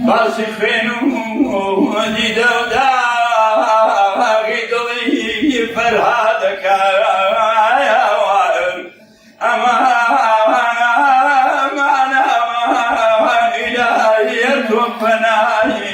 باسی خوێن و دیدە و داغی دڵی فەرهادەکە ئەمان ئەمان ئەمان ئیلاهیە تۆ پەناهی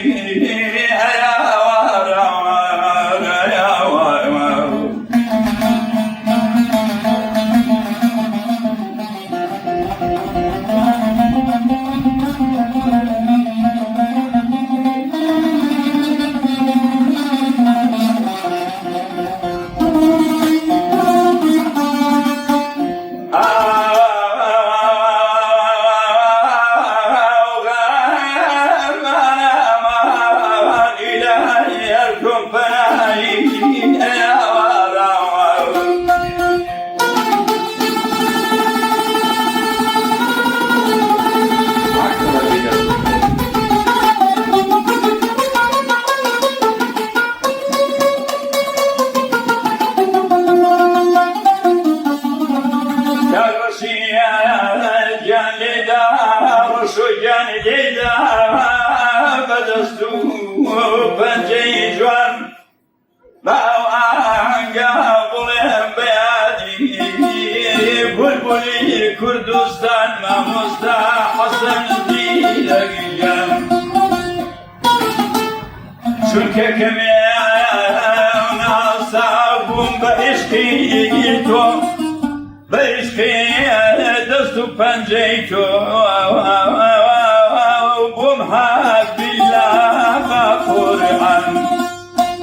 کوردستان مامۆستا حەسەن زیرەکیان چونکە کەمێ ناسا بووم بە عشقی تۆ بە عشقی دەست و پەنجەی تۆ بووم حەبیلا بە قورئان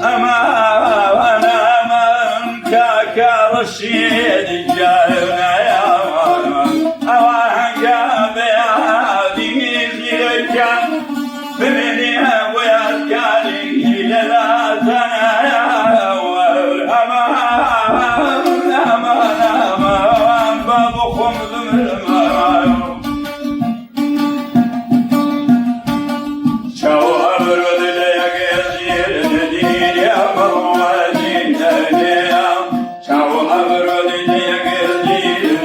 ئەمان ئەمان کاکە ڕەشید گیانە ئەوە هەنگا بەیادی زیرەکان بمێنێ بۆ یادگاری لەلاتانە ئەمان ئەمان ئەمان با بۆ خۆم بمرم چاو ئەبرۆ لە یەک زیر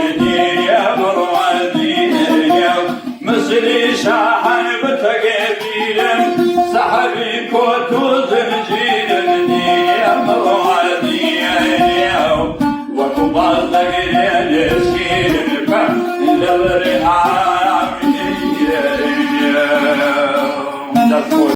باز دەگرێ شیرن بکە لەبەر ئا.